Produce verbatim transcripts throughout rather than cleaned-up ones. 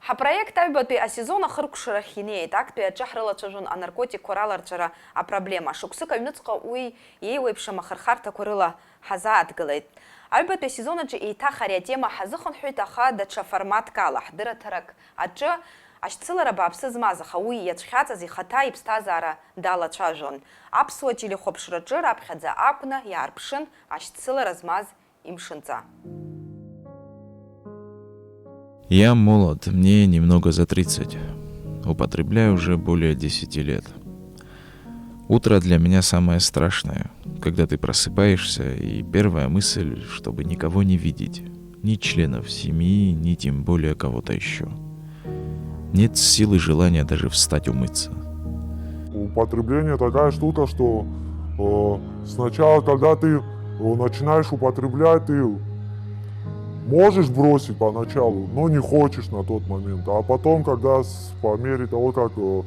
Ҳапроект аҩбатәи асезон ахыркәшарахь инеит. Актәи аҿы ҳрылацәажәон анаркотикқәа раларҵәара апроблема. Шықәсык аҩныҵҟа уи еиуеиԥшым ахырхарҭақәа рыла ҳазааҭгылеит. Аҩбатәи асезон аҿы еиҭах ари атема ҳазыхынҳәит, аха даҽа форматк ала, ҳдырраҭарак аҿы. Ашьцылара бааԥсы змаз, аха уи иацәхьаҵыз ихаҭа иԥсҭазаара далацәажәон. Аԥсуа телехәаԥшраҿы раԥхьаӡа акәны иаарԥшын ашьцылара змаз имшынҵа. Я молод, мне немного за тридцать. Употребляю уже более десяти лет. Утро для меня самое страшное, когда ты просыпаешься, и первая мысль, чтобы никого не видеть, ни членов семьи, ни тем более кого-то еще. Нет силы желания даже встать умыться. Употребление такая штука, что э, сначала, когда ты э, начинаешь употреблять, ты можешь бросить поначалу, но не хочешь на тот момент. А потом, когда с- по мере того, как э,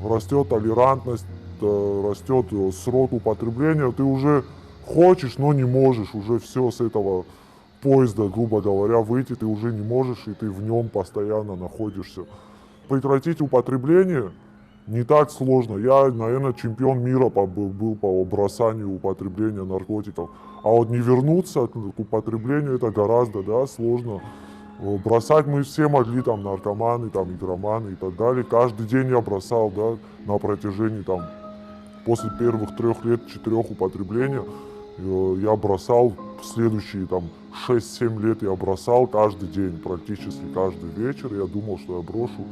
растет толерантность, э, растет э, срок употребления, ты уже хочешь, но не можешь, уже все с этого поезда, грубо говоря, выйти ты уже не можешь, и ты в нем постоянно находишься. Прекратить употребление не так сложно. Я, наверное, чемпион мира по, был по бросанию употребления наркотиков. А вот не вернуться к употреблению, это гораздо, да, сложно. Бросать мы все могли, там, наркоманы, там, игроманы и так далее. Каждый день я бросал, да, на протяжении, там, после первых трех лет, четырех употребления, э, я бросал следующие, там, шесть-семь лет я бросал каждый день, практически каждый вечер. Я думал, что я брошу,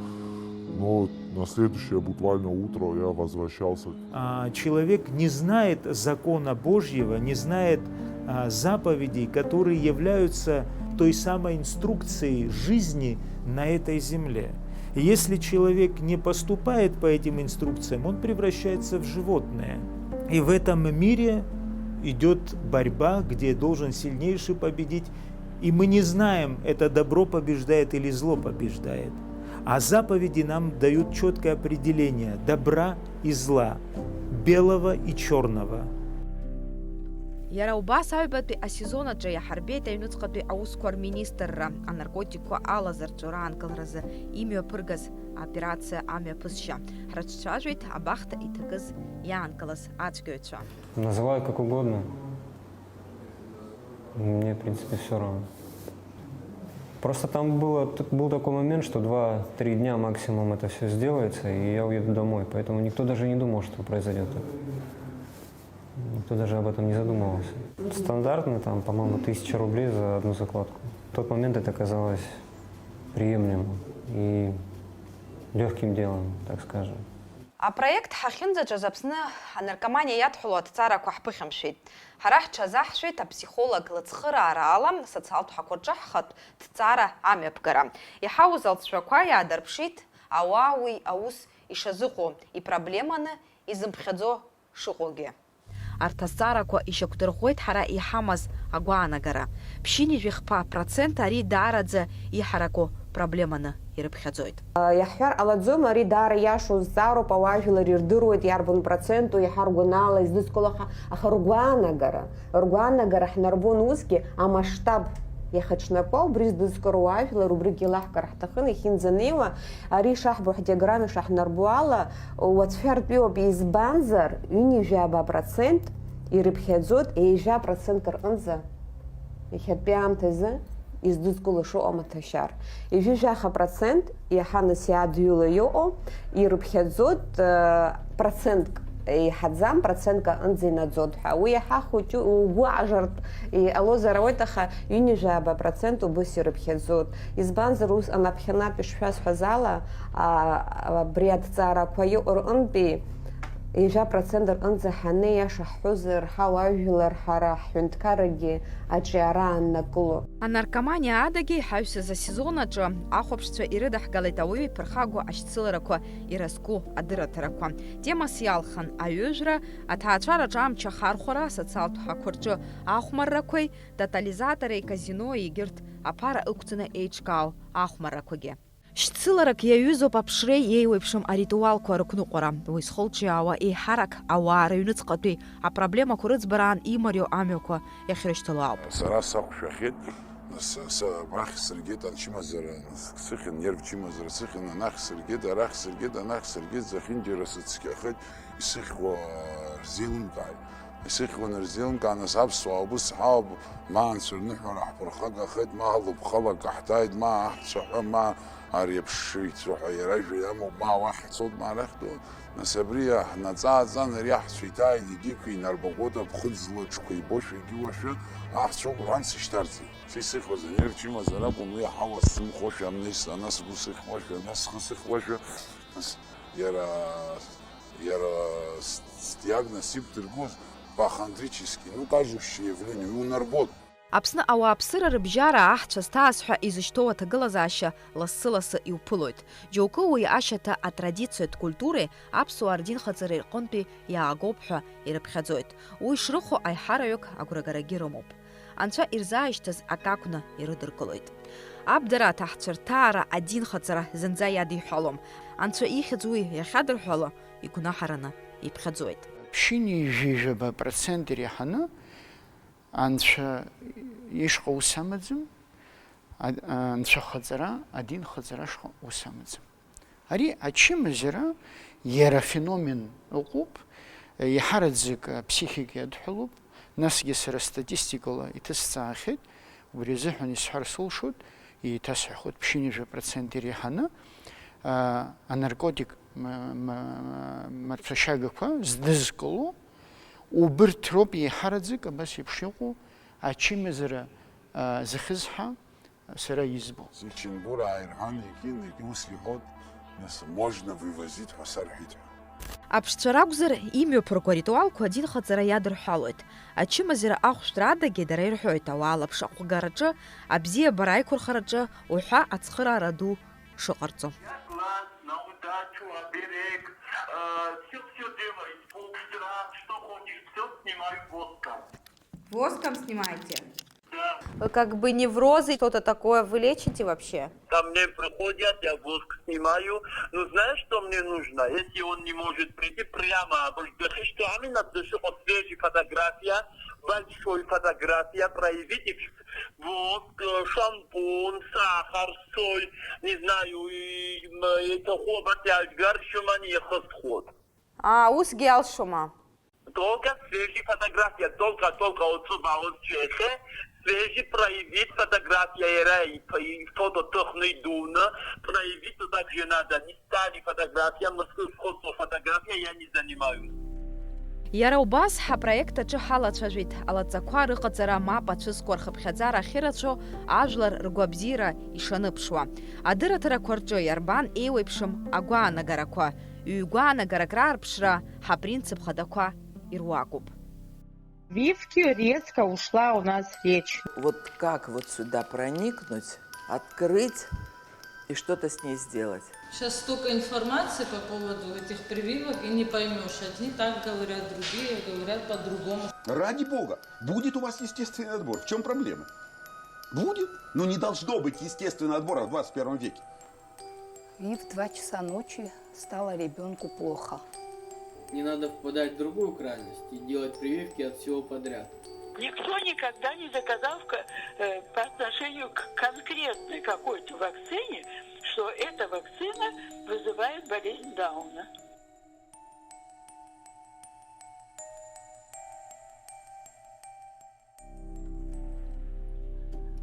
но на следующее буквально утро я возвращался. А, человек не знает закона Божьего, не знает а, заповедей, которые являются той самой инструкцией жизни на этой земле. И если человек не поступает по этим инструкциям, он превращается в животное. И в этом мире идет борьба, где должен сильнейший победить. И мы не знаем, это добро побеждает или зло побеждает. А заповеди нам дают четкое определение добра и зла, белого и черного. Иара убас аҩбатәи асезон аҿы иаҳарбеит аҩныҵҟатәи аусқәа рминистрра, анаркотикқәа алазырҵәо раанкыларазы имҩаԥыргаз аоперациа амҩаԥысшьа. Ҳрыҿцәажәеит абахҭа иҭакыз иаанкылаз ацәгьаҩцәа. Называй как угодно. Мне, в принципе, все равно. Просто там было, был такой момент, что два-три дня максимум это все сделается, и я уеду домой. Поэтому никто даже не думал, что произойдет это. Никто даже об этом не задумывался. Стандартно, там, по-моему, тысяча рублей за одну закладку. В тот момент это казалось приемлемым и легким делом, так скажем. Апроект ҳахьынӡаҿыз Аԥсны анаркоманиа иадҳәалоу аҭҵаарақәа ҳԥыхьамшәеит. Ҳара ҳҽазаҳшәеит аԥсихолог лыцхыраара ала асоциалтә ҳақәа рҿы ҳхатә ҭҵаара амҩаԥгара. Иҳауз алҵшәақәа иаадырԥшит ауаа уи аус ишазыҟоу, ипроблеманы изымԥхьаӡо шыҟоугьы. Арҭ азҵаарақәа ишьақәдырӷәӷәеит ҳара иҳамаз агәаанагара. Ԥшьынҩажәи хԥа процент ари даараӡа иҳараку проблеманы ирыԥхьаӡоит. Иаҳҳәар ҟалаӡом, ари даара иашоу зҵаароуп, ауаажәлар ирдыруеит иарбан проценту иаҳа ргәанала издызкыло, аха, аха ргәаанагара, ргәаанагара ҳнарбон усгьы амасштаб иахьаҽнакуа, убри здызкыруа ажәлар убригьы илаҳкыр ҳҭахын, иахьынӡанеиуа, ари шаҳбо ҳдиаграмма ишаҳнарбо ала, уацәшәартәиоуп, избанзар, ҩынҩажәи ааба процент ирыԥхьаӡоит ҩажәа процентк рҟынӡа иахьатәи аамҭазы издызкыло шыҟоу амаҭәашьар. Ҩажәи жәаха процент иаҳа нас иадҩыло иҟоу ирыԥхьаӡоит, э, процентк еиҳаӡам, процентк аҟынӡа инаӡоит ҳәа. Уи иаҳа хәыҷы угәы аажартә иҟалозар ауеит, аха ҩынҩажәи ааба процент убыс ирыԥхьаӡоит. Избанзар, ус анаԥхьанатә ишшәасҳәаз ала, а, абри аҭҵаарақәа иҟоу рҟынтәи ҩажәа процент рҟынӡа ҳанеиаша ҳҳәозар, ҳауаажәлар, ҳара ҳҳәынҭқаррагьы аҿиара ааннакыло. Анаркоманиа адагьы иҳаҩсыз асезон аҿы ахәаԥшцәа ирыдаҳгалеит ауаҩы иԥырхагоу ашьцыларақәа иразку адырраҭарақәа. Темас иалхын аҩыжәра, аҭаацәараҿы амч ахархәара, асоциалтә ҳақәа рҿы ахәмаррақәеи, тотализатори казинои егьырҭ аԥара ықәҵаны еиҿкаау ахәмаррақәагьы. Шьцыларак иаҩызоуп аԥшреи еиуеиԥшым аритуалқәа рықәныҟәара. Уи зхылҿиаауа еиҳарак ауаа рыҩныҵҟатәи апроблемақәа рыӡбараан имариоу амҩақәа иахьрышьҭало ауп. Сара сақәшәахьеит, Нас, са, абрахь сыргеит ачымазара, сыхьын, нерв чымазара сыхьын, анахь сыргеит, арахь сыргеит, анахь сыргеит, зехьынџьара сыцқьахеит, исыхьуа рзеилымкааит. Исыхьуа рзеилымкаа, нас аԥсуаа убыс ҳауп, ма анцәа рныҳәара ҳԥырхагахеит, ма лыԥхала каҳҭааит, ма аҳцәа ҳәа, ма ари аԥшшәы ицәа ҳәа иара ажәа иамоуп, ма уахь ицоит, ма арахь ицоит. Нас абри ҳнаҵааҵан, ари аҳцәа иҭааит, егьиқәа инарбаӷәӷәоит, аԥхыӡ лаҽқәа ибошәа егьиуашәа, аҳцәа уҳәан сышьҭарҵеит. Са исыхьуаз анерв чымазар акәын, уи аҳауа сзымхошәа, амни ана сгәы сыхьуашәа, ана схы сыхьуашәа, нас иара, иара с-, сдиагноз сиқәдыргоз пахондриический, ну, кажущее явление, уи унарбоит. Аԥсны ауааԥсыра рыбжьара аҳцәа зҭааз ҳәа изышьҭоу аҭагылазаашьа лассы-лассы иуԥылоит. Џьоукы уи ашьаҭа атрадициатә культуреи аԥсуаа рдинхаҵареи рҟынтәи иаагоуп ҳәа ирыԥхьаӡоит. Уи шрыхәо аиҳараҩык агәрагарагьы рымоуп. Анцәа ирзаашьҭыз акы акәны ирыдыркылоит. Абдара аҭаҳцәа рҭаара адинхаҵара зынӡа иадиҳәалом. Анцәа ихьӡ уи иахьадырҳәало игәнаҳараны иԥхьаӡоит. Ԥшьынҩажәи жәаба процент иреиҳаны Анцәа ишҟа ус амаӡам, а-, анцәахаҵара, адинхаҵара ашҟа ус амаӡам. Ари ачымазара иара афеномен ыҟоуп, еиҳараӡак аԥсихика иадҳәалоуп, насгьы сара статистикала иҭысҵаахьеит, убри азыҳәан исҳәар сылшоит, еиҭасҳәахуеит, ԥшьынҩажәа процент иреиҳаны, а, анаркотик ма-, ма-, маҭәашьагақәа здызкыло, убырҭ роуп еиҳараӡак абас еиԥш иҟоу ачымазара, а, зыхьызҳа сара избо. Зичингура ааирҳан, егьи, егьи ус иҳәот, нас, можно вывозить ҳәа сарҳәеит ҳәа. Аԥшцәа ракәзар, имҩаԥырго аритуалқәа адинхаҵара иадырҳәалоит. Ачымазара ахәшәтәра адагьы дара ирҳәоит, ауаа лаԥшаҟәгараҿы, абзиабара аиқәырхараҿы уҳәа ацхыраара ду шыҟарҵо. Класс, на удачу, оберег, э, всё, всё делай, испуг, страх, что хочешь, всё снимаю воском. Воском снимаете? Да. Вы как бы неврозы, что-то такое, вы лечите вообще? Ко мне приходят, я воск снимаю. Ну, знаешь, что мне нужно? Если он не может прийти, прямо обождахи, что именно дыши, вот свежая фотография, большой фотография, проявите воск, э, шампунь, сахар, соль, не знаю, и, м, это хобот, я гаршуман, я хостход. А, усгьы алшома? Только свежий фотография, только, только отсюда, вот чехе, свежий проявить фотография, иара, и, и фото тыхны идуны, проявить вот так же надо, не старый фотография, мужское сходство фотография, я не занимаюсь. Иара убас ҳапроект аҿы ҳалацәажәеит алаҵақәа рыҟаҵара мап ацәызкуа рхыԥхьаӡара ахьырацәоу ажәлар ргәабзиара ишаныԥшуа. Адырраҭарақәа рҿы иарбан еиуеиԥшым агәаанагарақәа, ҩ-гәаанагарак раарԥшра ҳапринцип хадақәа ируакуп. Прививки резко ушла у нас речь. Вот как вот сюда проникнуть, открыть и что-то с ней сделать? Сейчас столько информации по поводу этих прививок, и не поймешь. Одни так говорят, другие говорят по-другому. Ради бога, будет у вас естественный отбор. В чем проблема? Будет. Но не должно быть естественного отбора в двадцать первом веке. И в два часа ночи стало ребёнку плохо. Не надо впадать в другую крайность и делать прививки от всего подряд. Никто никогда не доказал в ко-, э, по отношению к конкретной какой-то вакцине, что эта вакцина вызывает болезнь Дауна.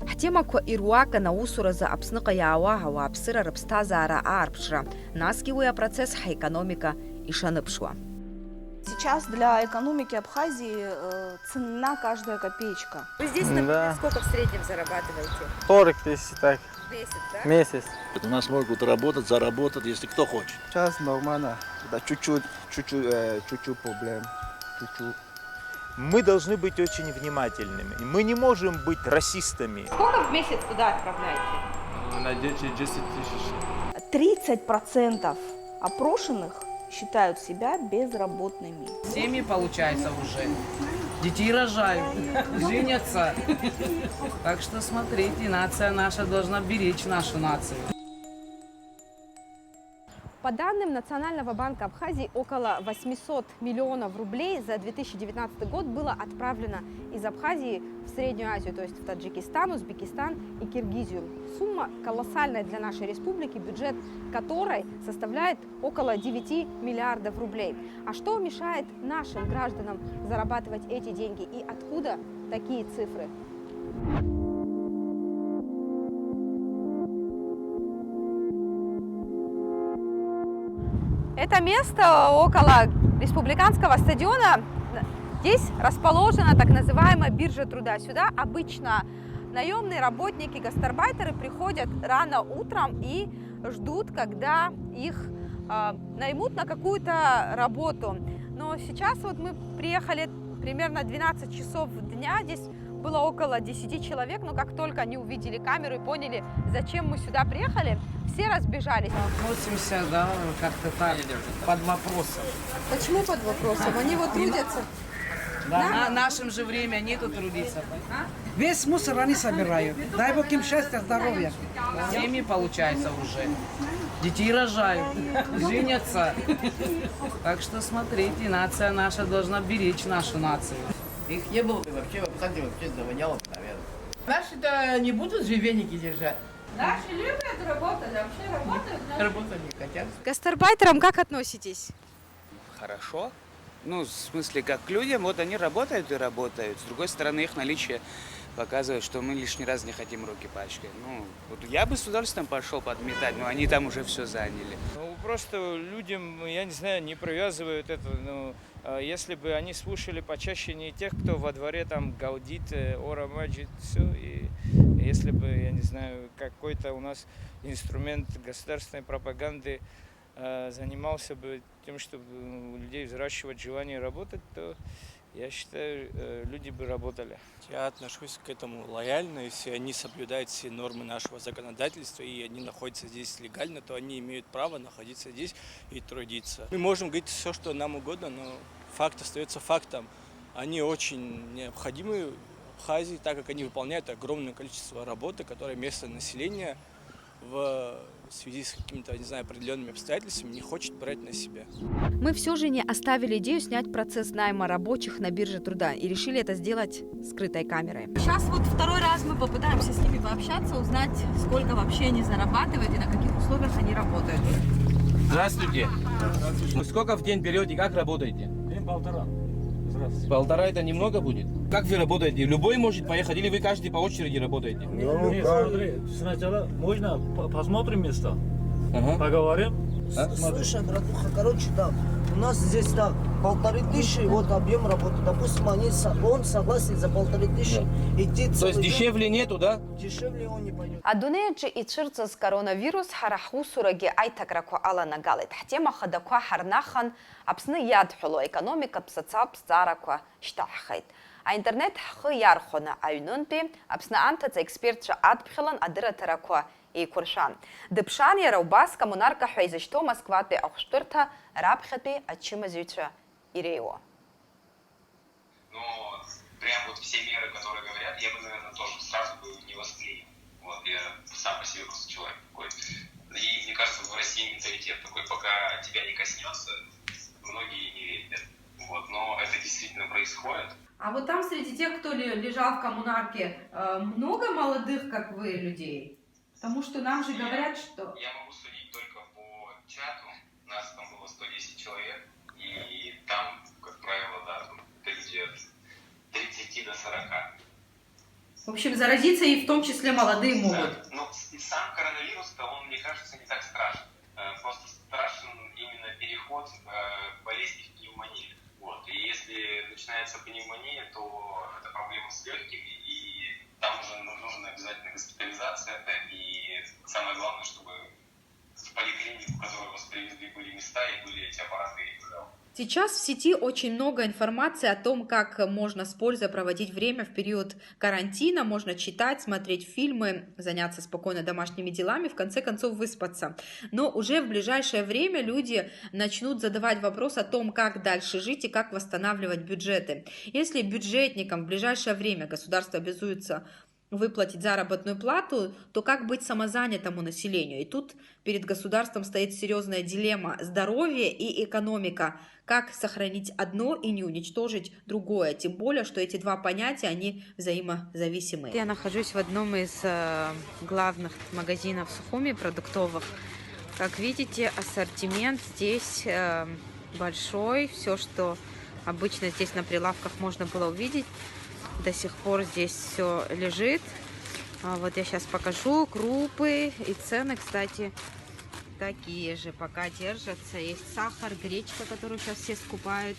Ҳтемақәа ируакын аусуразы Аԥсныҟа иаауа ауааԥсыра рыԥсҭазаара аарԥшра, насгьы уи апроцесс ҳаекономика ишаныԥшуа. Сейчас для экономики Абхазии, э, ценна каждая копеечка. Вы здесь, например, Да. сколько в среднем зарабатываете? Сорок тысяч так. В месяц, да? Месяц. У нас могут работать, заработать, если кто хочет. Сейчас нормально. Да, чуть-чуть, чуть-чуть, э, чуть-чуть проблем. Чуть-чуть. Мы должны быть очень внимательными. Мы не можем быть расистами. Сколько в месяц туда отправляете? На десять, десять тысяч. Тридцать процентов опрошенных считают себя безработными. Семьи, получается, уже детей рожают, женятся. Так что смотрите, нация наша должна беречь нашу нацию. По данным Национального банка Абхазии, около восьмисот миллионов рублей за две тысячи девятнадцатый год было отправлено из Абхазии в Среднюю Азию, то есть в Таджикистан, Узбекистан и Киргизию. Сумма колоссальная для нашей республики, бюджет которой составляет около девяти миллиардов рублей. А что мешает нашим гражданам зарабатывать эти деньги и откуда такие цифры? Это место около республиканского стадиона. Здесь расположена так называемая биржа труда. Сюда обычно наемные работники, гастарбайтеры приходят рано утром и ждут, когда их а, наймут на какую-то работу. Но сейчас вот мы приехали примерно двенадцать часов дня, здесь было около десяти человек, но как только они увидели камеру и поняли, зачем мы сюда приехали, все разбежались. Относимся, да, как-то так, под вопросом. Почему под вопросом? Они вот трудятся. Да, на нашем же время нету трудиться. Весь мусор они собирают. Дай Бог им счастья, здоровья. Семьи получается уже. Детей рожают, женятся. Так что смотрите, нация наша должна беречь нашу нацию. Их не было бы вообще, в Абхазии вообще завоняло бы, наверное. Наши-то не будут же веники держать. Наши любят работать, вообще работают. Наши... Работать не хотят. К гастарбайтерам как относитесь? Хорошо. Ну, в смысле, как к людям, вот они работают и работают. С другой стороны, их наличие показывает, что мы лишний раз не хотим руки пачкать. Ну, вот я бы с удовольствием пошел подметать, но они там уже все заняли. Ну, просто людям, я не знаю, не привязывают это. Ну, а если бы они слушали почаще не тех, кто во дворе там галдит, э, Ора Маджид, все, и если бы, я не знаю, какой-то у нас инструмент государственной пропаганды э, занимался бы тем, чтобы у людей взращивать желание работать, то я считаю, э, люди бы работали. Я отношусь к этому лояльно, если они соблюдают все нормы нашего законодательства и они находятся здесь легально, то они имеют право находиться здесь и трудиться. Мы можем говорить все, что нам угодно, но факт остается фактом. Они очень необходимы Абхазии, так как они выполняют огромное количество работы, которое местное население в связи с какими-то, не знаю, определенными обстоятельствами не хочет брать на себя. Мы все же не оставили идею снять процесс найма рабочих на бирже труда и решили это сделать скрытой камерой. Сейчас вот второй раз мы попытаемся с ними пообщаться, узнать, сколько вообще они зарабатывают и на каких условиях они работают. Здравствуйте. Вы сколько в день берете, как работаете? День полтора. Здравствуйте. Полтора это немного будет? Как вы работаете? Любой может поехать или вы каждый по очереди работаете? Ну, смотри, сначала можно посмотрим место, ага. Поговорим. А? Слушай, братуха, короче, так, у нас здесь так, полторы тысячи, вот объем работы, допустим, они, он согласен за полторы тысячи идти. То есть дешевле нету, да? Дешевле он не пойдет. Адунеи аҿы ицәырҵыз коронавирус ҳара ҳусурагьы аиҭакрақәа аланагалеит. Ҳтема хадақәа ҳарнахан, Аԥсны иадҳәалоу аекономикатә социалтә зҵаарақәа шьҭаҳхит. Аинтернет ҳхы иархәаны аҩнынтәи Аԥсны анҭыҵ аекспертцәа адԥхьалан адырраҭарақәа еиқәыршәан. Дыԥшаан иара убас коммунарка ҳәа изышьҭоу Москватәи ахәшәтәырҭа раԥхьатәи ачымазаҩцәа иреиуоу. Но прям вот все меры, которые говорят, я бы, наверное, тоже сразу бы не воспринял. Вот, я сам по себе просто человек такой. И мне кажется, в России менталитет такой, пока тебя не коснется, многие не верят. Вот, но это действительно происходит. А вот там среди тех, кто лежал в коммунарке, э, много молодых, как вы, людей? Потому что нам же говорят, что... Я могу судить только по чату. Нас там было сто десять человек, и там, как правило, да, там люди от тридцати до сорока. В общем, заразиться и в том числе молодые могут. Да. Ну, сам коронавирус-то, он, мне кажется, не так страшен. Э, просто страшен именно переход э, болезни в пневмонию. Вот. И если начинается пневмония, то это проблема с легкими, и там уже нужна обязательно госпитализация, и самое главное, чтобы в поликлинику, которую вас привезли, были места и были эти аппараты ЭКГ. Сейчас в сети очень много информации о том, как можно с пользой проводить время в период карантина. Можно читать, смотреть фильмы, заняться спокойно домашними делами, в конце концов выспаться. Но уже в ближайшее время люди начнут задавать вопрос о том, как дальше жить и как восстанавливать бюджеты. Если бюджетникам в ближайшее время государство обязуется выплатить заработную плату, то как быть самозанятому населению? И тут перед государством стоит серьезная дилемма: здоровье и экономика. Как сохранить одно и не уничтожить другое? Тем более, что эти два понятия, они взаимозависимые. Я нахожусь в одном из э, главных магазинов Сухуми продуктовых. Как видите, ассортимент здесь э, большой. Все, что обычно здесь на прилавках можно было увидеть, до сих пор здесь все лежит. А вот я сейчас покажу крупы и цены, кстати, такие же пока держатся. Есть сахар, гречка, которую сейчас все скупают.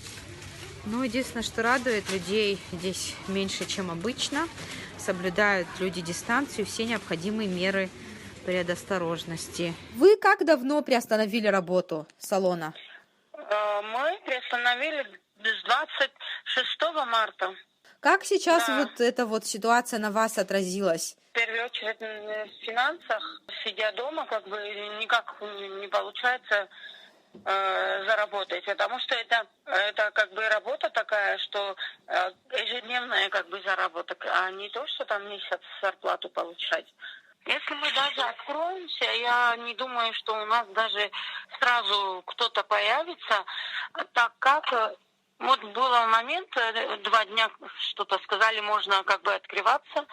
Ну, единственное, что радует, людей здесь меньше, чем обычно. Соблюдают люди дистанцию, все необходимые меры предосторожности. Вы как давно приостановили работу салона? Э, Мы приостановили с двадцать шестого марта. Как сейчас Да. Вот эта вот ситуация на вас отразилась? В первую очередь м, в финансах, сидя дома, как бы никак не получается э, заработать, потому что это, это как бы работа такая, что э, ежедневная как бы заработок, а не то, что там месяц зарплату получать. Если мы даже откроемся, я не думаю, что у нас даже сразу кто-то появится, так как э, вот был момент, э, два дня что-то сказали, можно как бы открываться.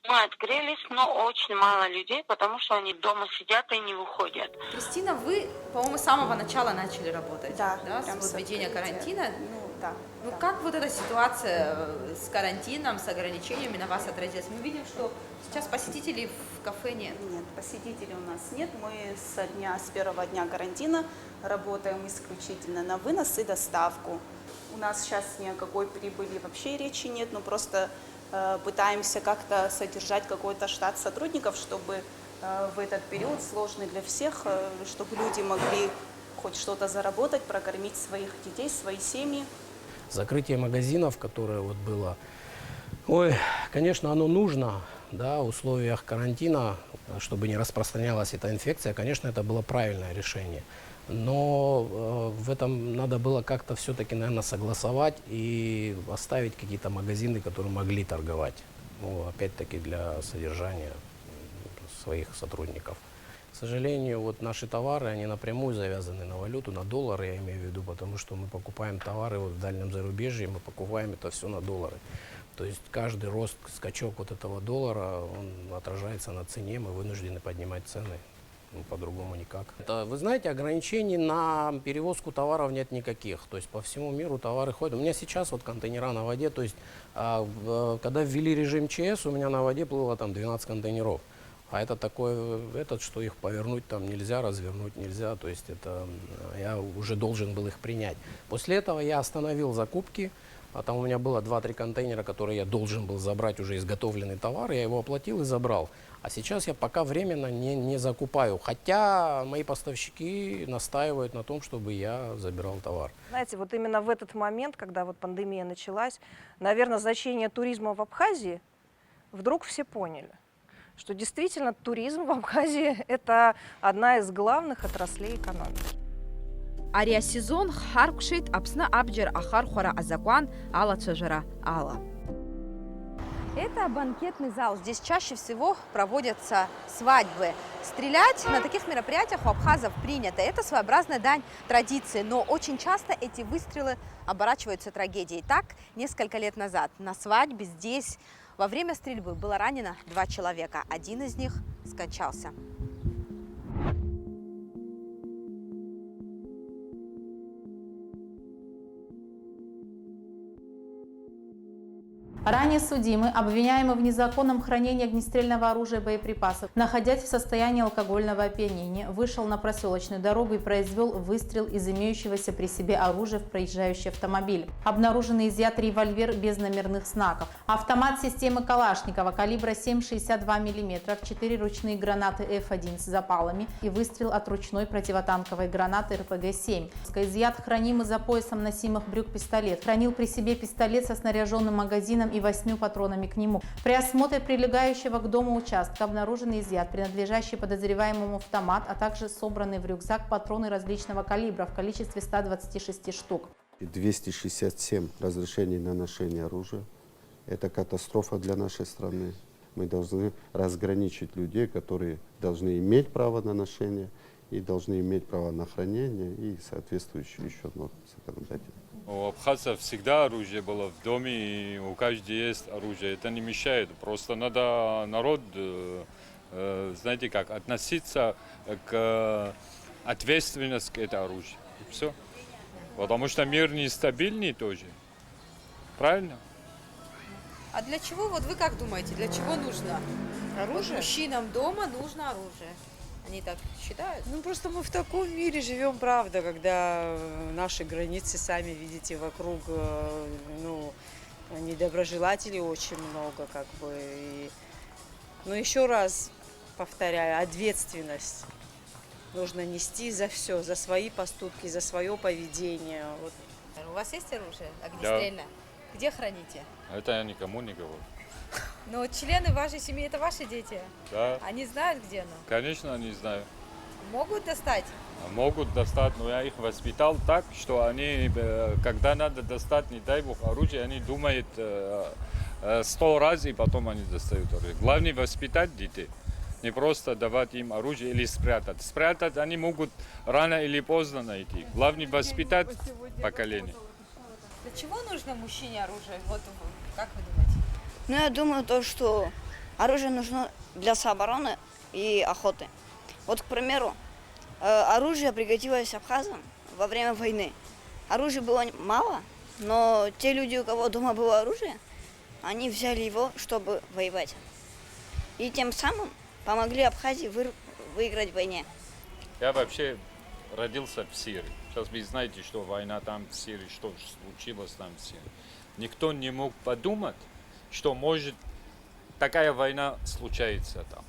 Мы открылись, но очень мало людей, потому что они дома сидят и не выходят. Кристина, вы, по-моему, с самого начала начали работать. Да, Да, прям с с введения открытия. Карантина. Ну да. Ну как вот эта ситуация э, с карантином, с ограничениями на вас отразилась? Мы видим, что сейчас посетителей в кафе нет. Нет, посетителей у нас нет. Мы со дня, с первого дня карантина работаем исключительно на вынос и доставку. У нас сейчас ни о какой прибыли вообще речи нет, но просто э, пытаемся как-то содержать какой-то штат сотрудников, чтобы э, в этот период сложный для всех, э, чтобы люди могли хоть что-то заработать, прокормить своих детей, свои семьи. Закрытие магазинов, которое вот было, ой, конечно, оно нужно, да, в условиях карантина, чтобы не распространялась эта инфекция, конечно, это было правильное решение. Но э, в этом надо было как-то все-таки, наверное, согласовать и оставить какие-то магазины, которые могли торговать. Ну, опять-таки для содержания своих сотрудников. К сожалению, вот наши товары, они напрямую завязаны на валюту, на доллары, я имею в виду, потому что мы покупаем товары вот в дальнем зарубежье, мы покупаем это все на доллары. То есть каждый рост, скачок вот этого доллара, он отражается на цене, мы вынуждены поднимать цены. Ну, по-другому никак. Это, вы знаете, ограничений на перевозку товаров нет никаких. То есть по всему миру товары ходят. У меня сейчас вот контейнера на воде. То есть а, в- когда ввели режим Ч С, у меня на воде плыло там двенадцать контейнеров. А это такое, этот, что их повернуть там нельзя, развернуть нельзя. То есть это м, я уже должен был их принять. После этого я остановил закупки. А там у меня было два-три контейнера, которые я должен был забрать, уже изготовленный товар. Я его оплатил и забрал. А сейчас я пока временно не, не закупаю. Хотя мои поставщики настаивают на том, чтобы я забирал товар. Знаете, вот именно в этот момент, когда вот пандемия началась, наверное, значение туризма в Абхазии вдруг все поняли, что действительно туризм в Абхазии — это одна из главных отраслей экономики. Ари асезон ҳаркәшеит Аԥсны абџьар ахархәара азакәан алацәажәара ала. Это банкетный зал. Здесь чаще всего проводятся свадьбы. Стрелять на таких мероприятиях у абхазов принято. Это своеобразная дань традиции, но очень часто эти выстрелы оборачиваются трагедией. Так, несколько лет назад на свадьбе здесь во время стрельбы было ранено два человека. Один из них скончался. Ранее судимый, обвиняемый в незаконном хранении огнестрельного оружия и боеприпасов, находясь в состоянии алкогольного опьянения, вышел на проселочную дорогу и произвел выстрел из имеющегося при себе оружия в проезжающий автомобиль. Обнаружены изъят револьвер без номерных знаков, автомат системы Калашникова калибра семь шестьдесят два миллиметра, четыре ручные гранаты Ф один с запалами и выстрел от ручной противотанковой гранаты Р П Г семь. Изъят хранимый за поясом носимых брюк пистолет. Хранил при себе пистолет со снаряженным магазином и восьмью патронами к нему. При осмотре прилегающего к дому участка обнаружен изъят, принадлежащий подозреваемому автомат, а также собранный в рюкзак патроны различного калибра в количестве ста двадцати шести штук. Двести шестьдесят семь разрешений на ношение оружия. Это катастрофа для нашей страны. Мы должны разграничить людей, которые должны иметь право на ношение и должны иметь право на хранение и соответствующие еще нормы законодательные. У абхазцев всегда оружие было в доме, и у каждого есть оружие. Это не мешает. Просто надо народ, э, э, знаете как, относиться к ответственности к это оружию. И все. Потому что мир нестабильный тоже. Правильно? А для чего, вот вы как думаете, для чего нужно? Вот оружие? Мужчинам дома нужно оружие. Они так считают? Ну, просто мы в таком мире живем, правда, когда э, наши границы, сами видите, вокруг, э, ну, недоброжелателей очень много, как бы. И... Но еще раз повторяю, ответственность нужно нести за все, за свои поступки, за свое поведение. Вот. У вас есть оружие огнестрельное? Да. Где храните? Это я никому не говорю. Но члены вашей семьи — это ваши дети? Да. Они знают, где оно? Конечно, они знают. Могут достать? А могут достать, но я их воспитал так, что они, э, когда надо достать, не дай бог, оружие, они думают э, э, сто раз, и потом они достают оружие. Главное воспитать детей. Не просто давать им оружие или спрятать. Спрятать они могут рано или поздно найти. Главное воспитать поколение. Для чего нужно мужчине оружие? Вот вы, как вы думаете? Ну, я думаю, то, что оружие нужно для самообороны и охоты. Вот, к примеру, э, оружие пригодилось абхазам во время войны. Оружия было мало, но те люди, у кого дома было оружие, они взяли его, чтобы воевать. И тем самым помогли Абхазии выр- выиграть в войне. Я вообще родился в Сирии. Сейчас вы знаете, что война там в Сирии, что случилось там в Сирии. Никто не мог подумать, что может такая война случается там.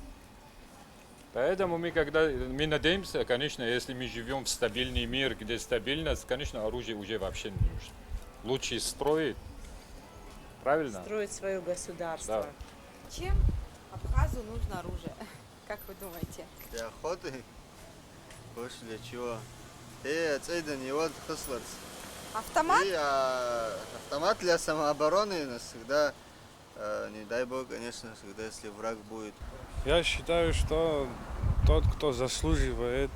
Поэтому мы, когда, мы надеемся, конечно, если мы живем в стабильный мир, где стабильность, конечно, оружие уже вообще не нужно. Лучше строить. Правильно? Строить свое государство. Да. Чем Абхазу нужно оружие? Как вы думаете? Для охоты? Больше для чего? Э, ацейдан его хысларц. Автомат? И а, автомат для самообороны нас всегда, э, не дай бог, конечно, всегда, если враг будет. Я считаю, что тот, кто заслуживает,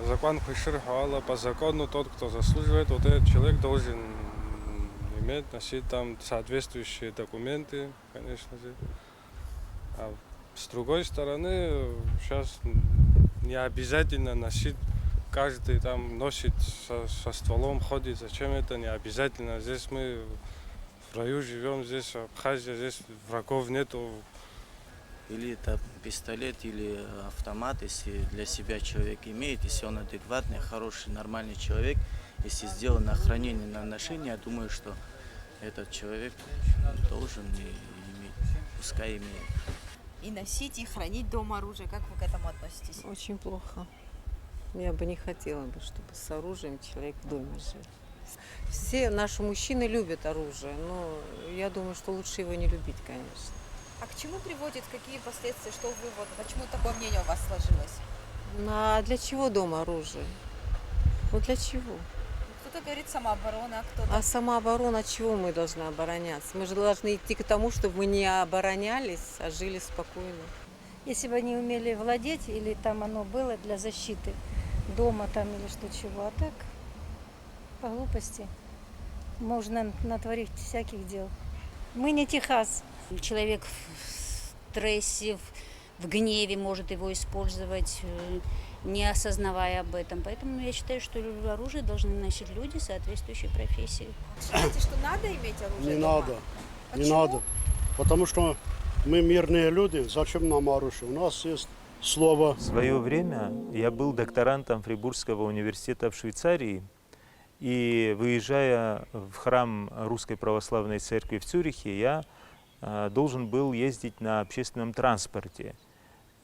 закон Хышир Хуала, по закону тот, кто заслуживает, вот этот человек должен иметь, носить там соответствующие документы, конечно же. А с другой стороны, сейчас не обязательно носить, каждый там носит со, со стволом, ходит, зачем это, не обязательно. Здесь мы в раю живем, здесь Абхазия, здесь врагов нету. Или это пистолет, или автомат, если для себя человек имеет, если он адекватный, хороший, нормальный человек, если сделано на хранение, на ношение, я думаю, что этот человек должен и иметь, пускай имеет. И носить, и хранить дома оружие. Как вы к этому относитесь? Очень плохо. Я бы не хотела бы, чтобы с оружием человек в доме жил. Все наши мужчины любят оружие, но я думаю, что лучше его не любить, конечно. А к чему приводит, какие последствия, что вы вот, почему такое мнение у вас сложилось? Ну, а для чего дома оружие? Вот для чего? Кто-то говорит самооборона, а кто-то... А самооборона, от чего мы должны обороняться? Мы же должны идти к тому, чтобы мы не оборонялись, а жили спокойно. Если бы они умели владеть, или там оно было для защиты дома там или что чего, а так по глупости можно натворить всяких дел. Мы не Техас. Человек в стрессе, в, в гневе может его использовать, э, не осознавая об этом. Поэтому я считаю, что оружие должны носить люди соответствующей профессии. Считаете, что надо иметь оружие Не дома? Надо. Почему? Не надо. Потому что мы мирные люди, зачем нам оружие? У нас есть слово. В свое время я был докторантом Фрибургского университета в Швейцарии, и, выезжая в храм Русской Православной Церкви в Цюрихе, я э, должен был ездить на общественном транспорте.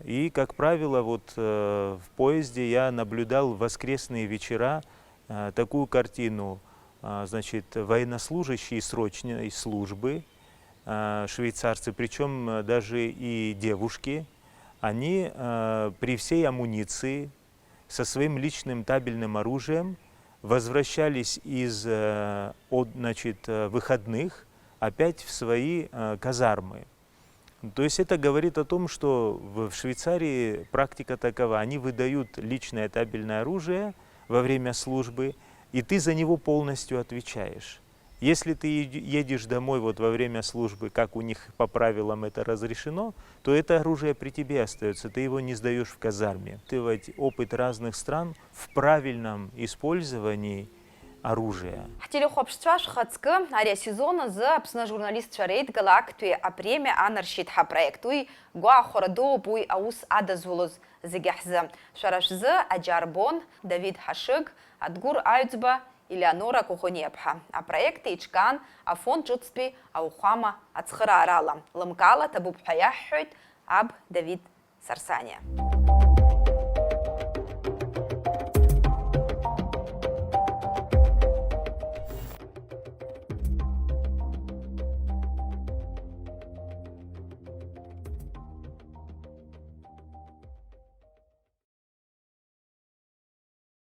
И, как правило, вот э, в поезде я наблюдал в воскресные вечера э, такую картину. А, значит, военнослужащие срочной службы, а, швейцарцы, причем даже и девушки, они э, при всей амуниции, со своим личным табельным оружием возвращались из э, от, значит, э, выходных опять в свои э, казармы. То есть это говорит о том, что в Швейцарии практика такова. Они выдают личное табельное оружие во время службы, и ты за него полностью отвечаешь. Если ты едешь домой вот во время службы, как у них по правилам это разрешено, то это оружие при тебе остается, ты его не сдаешь в казарме. Опыт разных стран в правильном использовании оружия. Ҳтелехәаԥшцәа шәхаҵкы, ари асезон азы Аԥсны ажурналистцәа реидгыла актәи апремиа анаршьеит ҳапроект. Уи гәахәара дууп, уи аус адазулоз зегьы ҳзы. Шәара шәзы аџьарбон Давид Ҳашыг, Адгәыр Аҩӡба, Елеонора Коӷониаԥҳа. Апроект еиҿкаан Афон ҿыцтәи ауахәама ацхыраарала. Лымкаала ҭабуп ҳәа иаҳҳәоит аб Давид Сарсаниа.